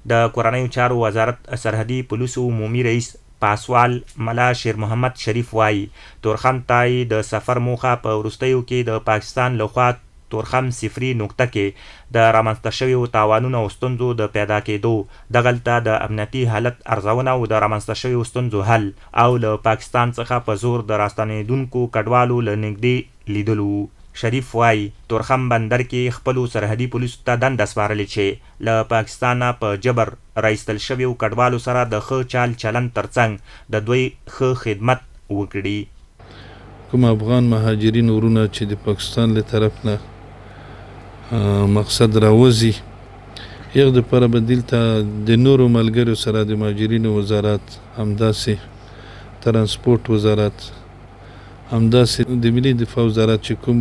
د کورنیو چارو وزارت سرحدي پولیسو عمومي رئیس پاسوال ملا شېرمحمد شریف وايي، تورخم ته یې د سفر موخه په وروستیو کې د پاکستان له خوا تورخم صفري نقطه کې د رامنځته شویو تاوانونو او ستونزو د پیدا کېدو، دغلته د امنیتي حالت ارزونه او د رامنځته شویو ستونزو حل او له پاکستان څخه په زور د راستنېدونکو کډوالو له نږدې لیدل وو. شریف وايي، تورخم بندر کې خپلو سرحدي پولیسو ته دنده سپارلې چې له پاکستانه په جبر را ایستل شویو کډوالو سره د ښه چال چلند ترڅنګ د دوی ښه خدمت وکړي. کوم افغان مهاجرین ورونه چې د پاکستان له طرف نه مقصد راوځي یغ د پاره به دلته د نورو ملګرو سره د مهاجرینو وزارت، همداسې ترانسپورت وزارت، همداسې د ملي دفاع وزارت چې کوم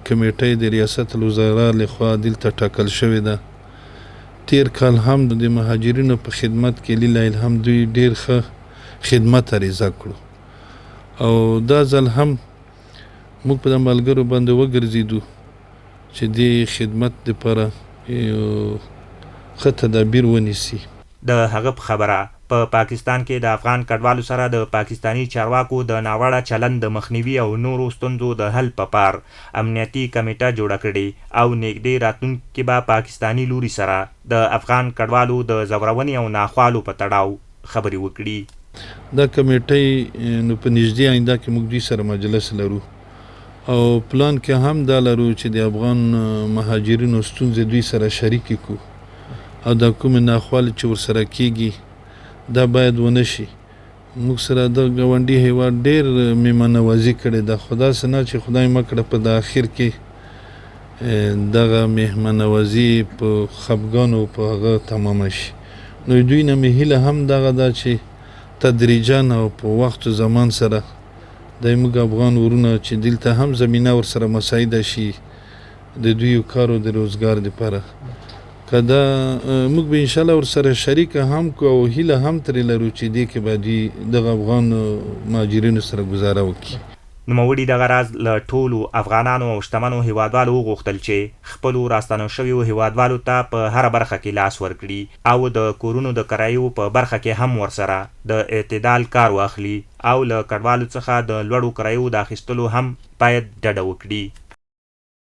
کمیټه د ریاست الوزرا لخوا دلته ټاکل شوې ده، تیر کال هم د مهاجرینو په خدمت کې لله الحمد دوی ډیر ښه خدمت عریضه کړو او دا ځل هم موږ په ملګرو باندې وګرځیدو چې د خدمت لپاره یو ښه تدابیر ونیسي. د هغه په خبره، په پاکستان کې د افغان کډوالو سره د پاکستاني چارواکو د ناوړه چلند د مخنیوي او نورو ستونزو د حل په پار امنیتي کمېټه جوړه کړې او نېږدې راتلونکي کې به پاکستاني لوري سره د افغان کډوالو د ځورونې او ناخوالو په تړاو خبرې وکړي. دا کمېټه نو په نږدې آینده کې موږ دوی سره مجلس لرو او پلان کې هم دا لرو چې د افغان مهاجرینو ستونزې دوی سره شریکې کړو او دا کومې ناخوالې چې ورسره کیږي دا باید ونه شي. موږ سره د ګاونډي هیواد ډیر میمه نوازي کړې ده، خو داسې نه چې خدای مه کړه په د اخر کې دغه مهمه نوازي په خفګان او په هغه تمامه شي. نو دوی نه مې هیله هم دغه ده چې تدریجا او په وخت و زمان سره د موږ افغان ورونه چې دلته هم زمینه ورسره مساعده شي د دوی کار او د روزګار لپاره، که دا موږ به انشاءالله ورسره شریکه هم کو او هیله هم ترې لرو چې دې کې به دوی دغه افغان مهاجرینو سره ګزاره وکړي. نوموړي دغه راز له ټولو افغانانو او شتمنو هېوادوالو وغوښتل چې خپلو راستنو شویو هېوادوالو ته په هره برخه کې لاس ورکړي او د کورونو د کرایو په برخه کې هم ورسره د اعتدال کار واخلي او له کډوالو څخه د لوړو کرایو د اخیستلو هم باید ډډه وکړي.